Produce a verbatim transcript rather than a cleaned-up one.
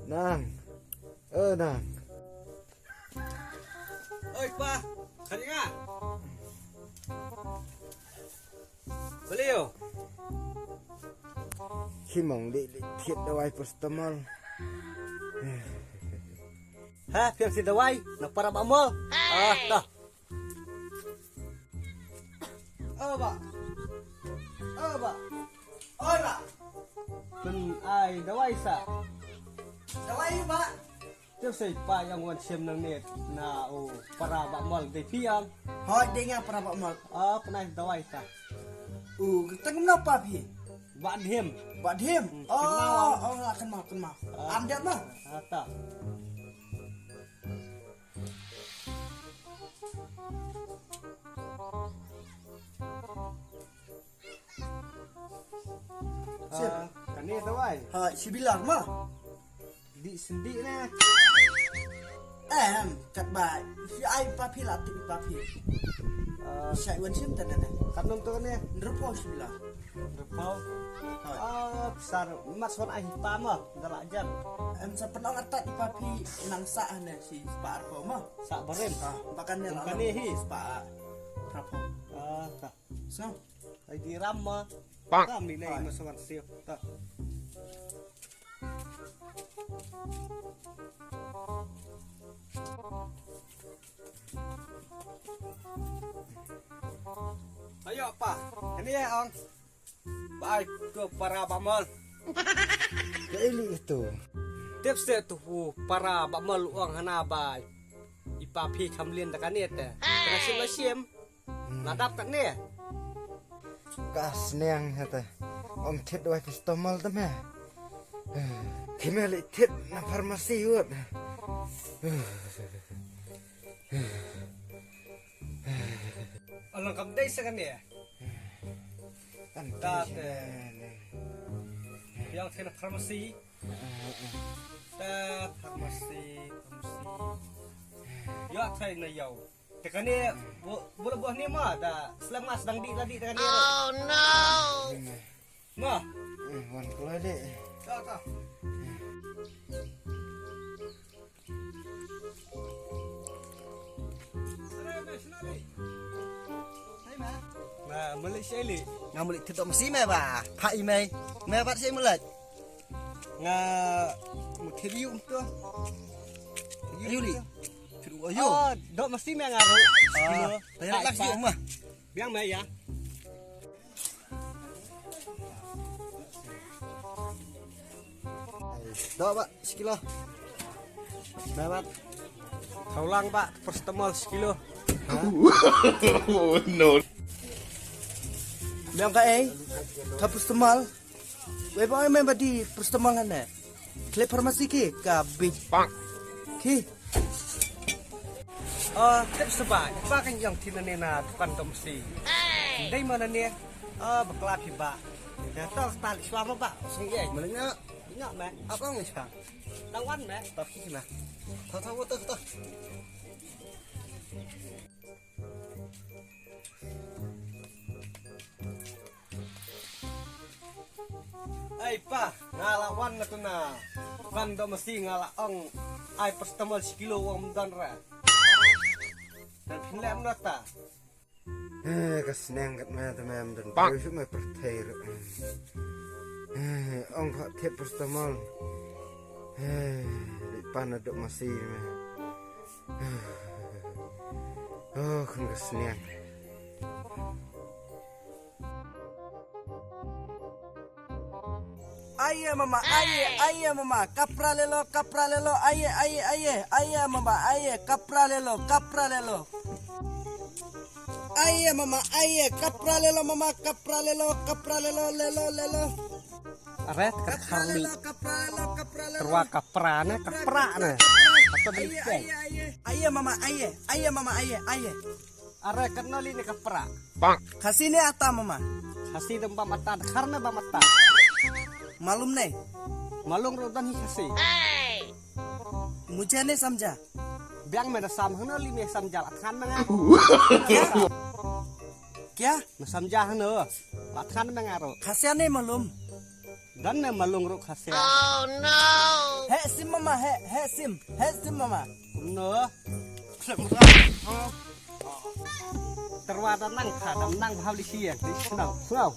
Nang. Eh, nang. Oi, pa. Kani nga. Beliau. Kimong di di thied dawai paracetamol. Ha, phi ïoh thied dawai na para ba mol. Ah, ta. Oh, ba. Oh, ba. Oi, ba. Pyn ai dawai sa. Dawai, ba. Te u sei pa ïa nga wan shim nangne na u para ba mol, dei phi ïa nga? Hooid, dei nga para ba mol. Ah, pynai dawai ta. U, tang kumno pa phi? Ba Dhim. Ba Dhim? Hmm, oh, kynmaw. Oh, la kynmaw, kynmaw. Ah. Am dep ma? Ah, ta. Sip. Ah, kane dawai. Ha, shi bilar ma. Dih sendih ne. Em, katba shi ai pa phi la tip pa phi. Ah. Shi ai wan shim tane ne. Katno to ne? Hynriewphew shi bilar. Hynriewphew. Ha. Ah, besar mat son ai pa ma. Da la jan. Em, sa pynong atat pa phi nang sa ne shi spah arphew ma. Sa barim. Ah, ba kane la kane hi. Spah arphew. Ah, ta. So. Ai di ram ma. Pak. Kam ni nei ma sawat siap ta. Ayo pa. Ini ya ong. Bai ke para ba mol. Ke ili itu. Tips deh tu para ba mol ong hana bai. Ipa phi kham lin da kane te. Tengah sim la sim. Hmm. La dap kat ne. Ka sniang hata. Ym thied dawai paracetamol te me. Ki me leh thied na pharmacy wot. Alang kam dei sa kane. Kan ta te. Yang thied na pharmacy. Ta pharmacy, pharmacy. Ya thai na yau. Te kane bu bu la buh ni ma da slem nga sdang dih la dih te kane. Oh no. Ma. Eh, wan kloi dih. Ta ta. Nga malik sha ili. Nga malik thied doh masi me ba. Pha i mei. Me ba sha malik. Nga mut thied yu to. Yu li. Thied yu. Oh, doh masi me nga ru. Ah, tanya lak yu ma. Biang me ya. Doh ba, sekilo. Dapat. Taulang ba, paracetamol sekilo. Oh, no. Biang ka ei, ka paracetamol. Wei ba, wei ba di paracetamol hane. Kle pharmacy ki ka big. Ki. Ah, tip seba, ba kan yang tina ne na dukan domsi. Dei mana ne? Ah, bakla phi ba. Ya tal tal shwa ma ba, sing ye. Mana nya? Nya me. Apa ngi shwa? Lawan me. Tapi na. Tho tho tho tho. Ai pa, nga la wan na tuna. Ban do masi nga la ong ai paracetamol sekilo wang don ra. Dan phin lem na ta. Eh, ka sneng kat me ta me don. Bang. Shu me perthei ru. Eh, ong kha thied paracetamol. Eh, di pan do masi me. Oh, khun ka sniang. Aye mama, aye, aye mama, kapra lelo, kapra lelo, aye, aye, aye, aye mama, aye, kapra lelo, kapra lelo. Aye mama, aye, kapra lelo mama, kapra lelo, kapra lelo, lelo, lelo. Are, kat khang mi. Terwa kapra ne, kapra ne. Ato beli ke. Aye mama, aye, aye mama, aye, aye. Are, kat noli ne kapra. Khasi ne ata mama. Khasi dem bam ata, khar ne bam ata. Malum ne. Malum rodan hi khasi. Mujhe ne samjha. Biang me na sam hano li me samjha la than me nga. Kya? Me samjha hano la than me nga ro. Khasi ne malum. Dan ne malung ruk khase. He sim mama, he, he sim, he sim mama. Kumno? Terwa da nang kha, dam nang bhaw li siang, li snau. Snau.